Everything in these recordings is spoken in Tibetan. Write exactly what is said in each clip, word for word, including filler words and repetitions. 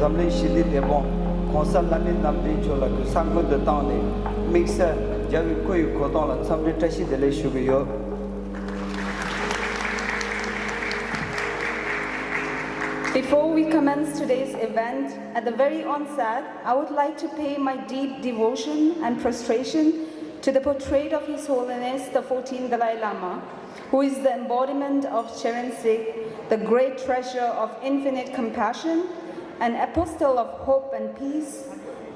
འཛམ་གླིང་ཞི་བདེའི་དེད་དཔོན་༸གོང་ས་ལྷ་མིའི་རྣམ་འདྲེན་མཆོག་ལ་གུས་བསམ་སྔོན་དུ་བཏང་ནས། དམིགས་བསལ་རྒྱལ་བའི་སྐུ་ཡི་གོ་སྟངས་ལ་འཚམས་འདྲི་བཀྲ་ཤིས་བདེ་ལེགས་ཞུ་གི་ཡོད། Before we commence today's event, at the very onset, I would like to pay my deep devotion and prostration to the portrait of His Holiness the fourteenth Dalai Lama, who is the embodiment of Chenrezig, the great treasure of infinite compassion, an apostle of hope and peace,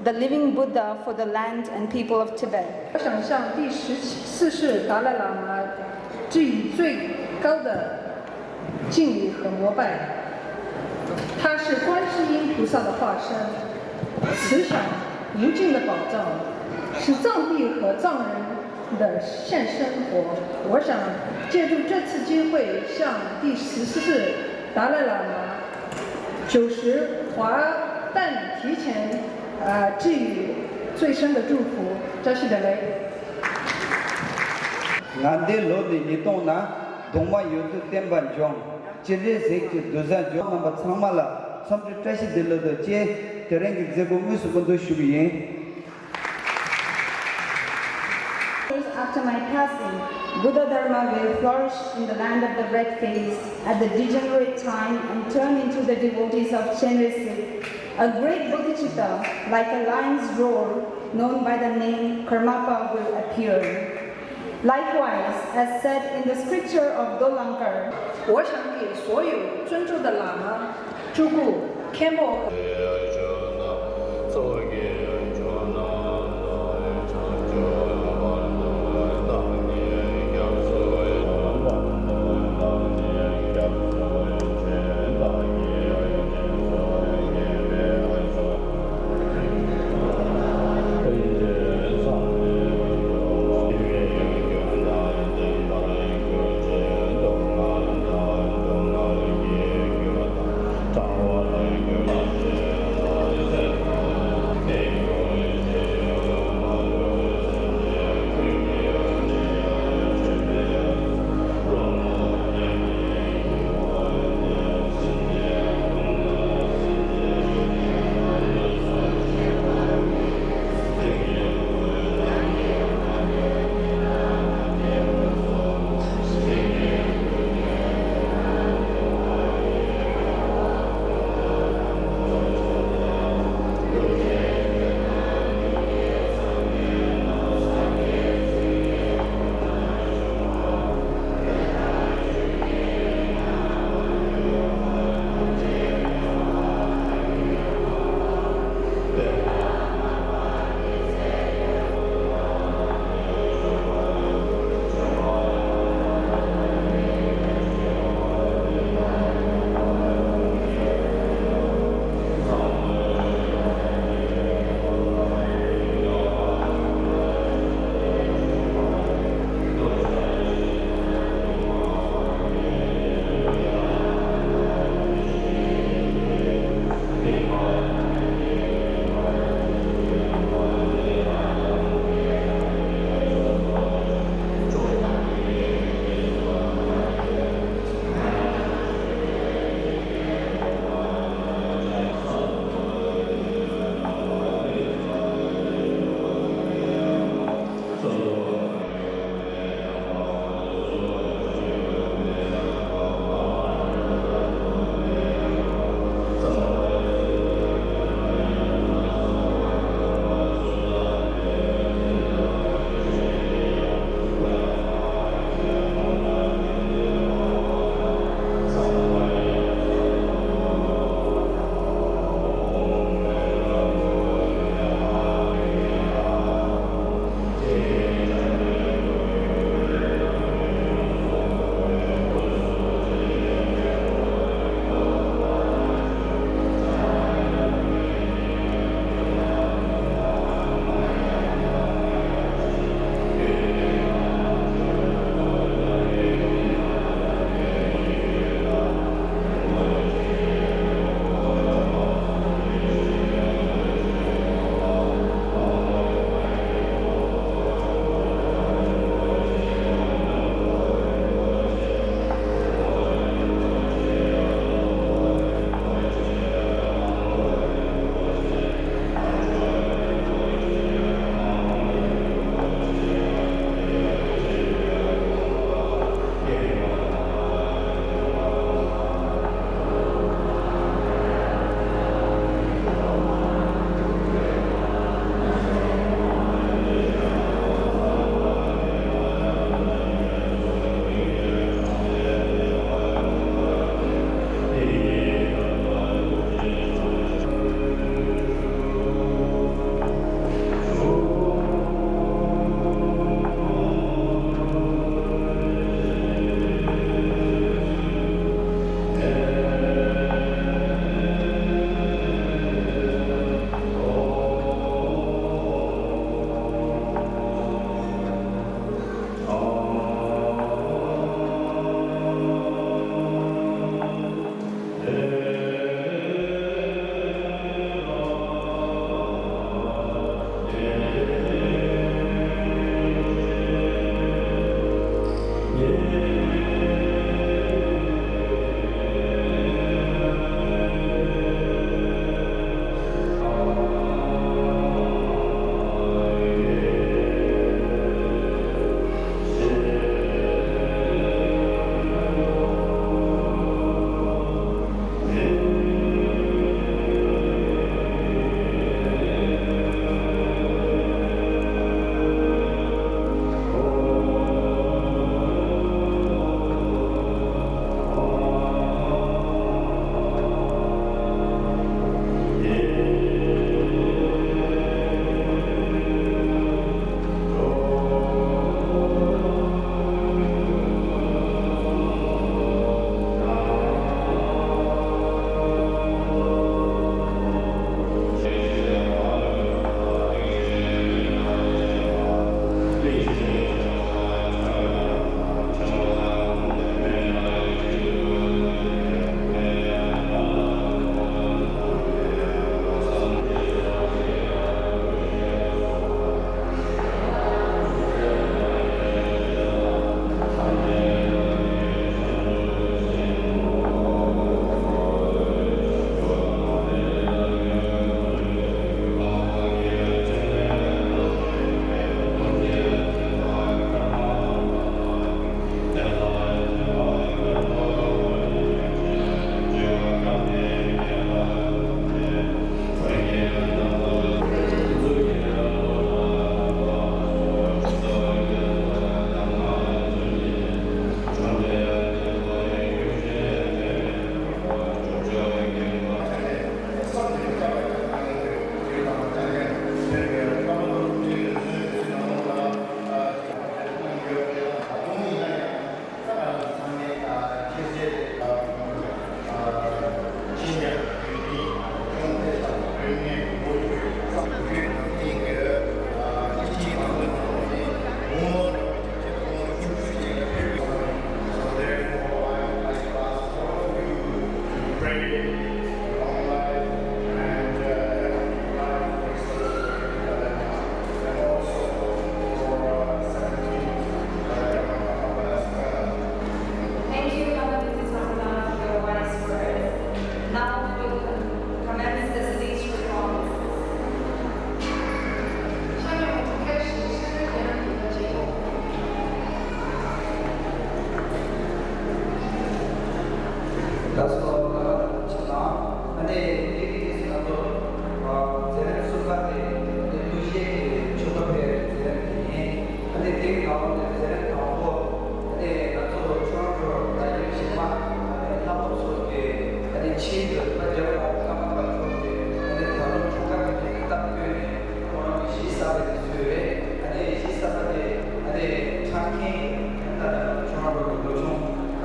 the living Buddha for the land and people of Tibet. 我想向第十四世达赖喇嘛致以最高的敬礼和膜拜。他是观世音菩萨的化身，慈祥无尽的宝藏，是藏地和藏人的现身佛。我想借助这次机会，向第十四世达赖喇嘛九十华诞提前啊致以最深的祝福。扎西德雷。 ང་འདས་ལོ་ནས་ཉིས་སྟོང་ནང་གདོང་མ་ཡོད་དུས་བསྟན་པ་འབྱུང་། སྤྱན་རས་གཟིགས་ཀྱི་གདུལ་བྱ་འབྱོར། རྣམ་པ་ཚང་མ་ལ་འཚམས་འདྲི་བཀྲ་ཤིས་བདེ་ལེགས་དང་བཅས། དེ་རིང་གི་མཛད་སྒོ་དངོས་སུ་འགོ་འཛུགས་ཞུ་གི་ཡིན། After my passing, Buddha Dharma will flourish in the land of the red face at the degenerate time and turn into the devotees of Chenrezig. A great bodhicitta, like a lion's roar, known by the name Karmapa, will appear. Likewise, as said in the scripture of Dolankar, 我想给所有尊重的喇嘛、诸部、天后和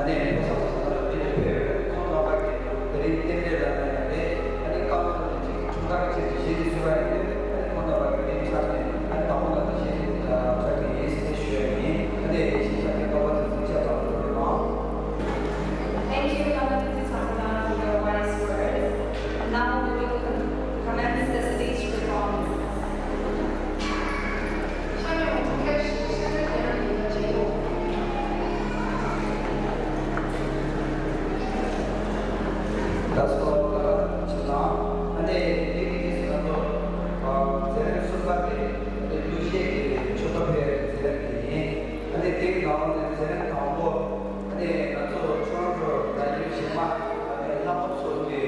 ནས་ཕོ་གསར་ཚོ་ཚང་མ་ལ་འདི་ལས་ཕེབས་ཡོད། ཁོང་རྣམ་པ་གིས་དེ་རིང་རྟེན་འབྲེལ་ལབ་ན་ཡང་རེད། ཨ་ནི་སྐབས་སུ་ཅིག་འཁྲུངས་སྐར་གྱི་ཆེད་དུ་གཞས་དེ་བཟོས་པ་ཡིན་དུས། ཨ་ནི་ཁོང་རྣམ་པ་གིས་དེ་འཁྲབ་ནས། ཨ་ནི་དང་པོ་ང་ཚོ་གཞས་དེ་འཁྲབ་ཀྱི་ཡིན་ཟེར་ཞུ་ཡ་ཡིན། ཨ་ནི་གཞས་འཁྲབ་མཁན་རྣམ་པ་ཚོ་ཚིག་ཆ་ཚང་མ་ཐུགས་རྗེ་གནང་། Thank you, Community Sakana, for your wise words. Now we will com- commence the stage performance. ལགས་སོ། ད་ཕྱི་ནང་ཨ་ནི་དེ་གི་རྗེས་སུ་ང་ཚོ་མཛད་རིམ་གསུམ་པ་དེ་གླུ་གཞས་ཀྱི་ཆོ་ག་ཕེབས་མཛད་རིམ་དེ་ཡིན། ཨ་ནི་དེ་གི་ནང་ནས་མཛད་རིམ་དང་པོ། ཨ་ནི་ང་ཚོ་ཁྲོན་ཏོ་ནང་གི་གཞས་མ། ཨ་ནི་ལྷ་མོ་ཚོ་གི།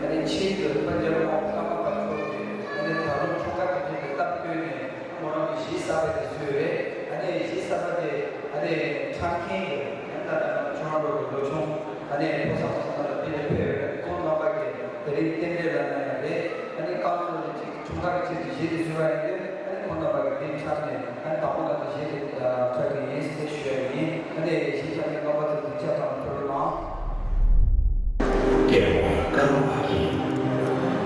ཨ་ནི་ཆེད་དུ་དཔལ་འབྱོར་མ་བླ་མ་པ་ཚོ་གི། ཨ་ནི་ད་རུང་ཁྲོམ་ཁ་གི་ཆེད་དུ་སྟབས་བསྟུན་ནས་ཁོ་རང་གི་གཞས་གསར་པ་དེ་བཟོས་རེད། ཨ་ནི་གཞས་གསར་པ་དེ་ཨ་ནི་འཁྲབ་མཁན་གི་ཨ་ནི་ད་ལྟ་ཁྲོན་ཏོ་གི་ལོ་ཆུང་ཨ་ནི་ཕོ་གསར་ཚོ་ཚང་མ་ལ་འདི་ལས་ཕེབས་ཡོད། ཁོང་རྣམ་པ་གིས་དེ་རིང་རྟེན་འབྲེལ་ལབ་ན་ཡང་རེད། ཨ་ནི་སྐབས་སུ་ཅིག་འཁྲུངས་སྐར་གྱི་ཆེད་དུ་གཞས་དེ་བཟོས་པ་ཡིན་དུས། ཨ་ནི་ཁོང་རྣམ་པ་གིས་འདི་འཁྲབ་ནས། ཨ་ནི་དང་པོ་ང་ཚོ་གཞས་དེ་འཁྲབ་ཀྱི་ཡིན་ཟེར་ཞུ་ཡ་ཡིན། ཨ་ནི་གཞས་འཁྲབ་མཁན་རྣམ་པ་ཚོ་ཚིག་ཆ་ཚང་མ་ཐུགས་རྗེ་གནང་། རྒྱལ་བ་ཀ་ར་བ་གིས་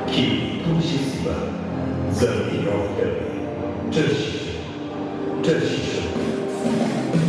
ཁྱེད་ཀྱི་ཐུགས་རྗེས་གཟིགས་པ་འཛམ་གླིང་ཡོངས་ཁྱབ་པའི་བཀྲ་ཤིས་ཤོག། བཀྲ་ཤིས་ཤོག།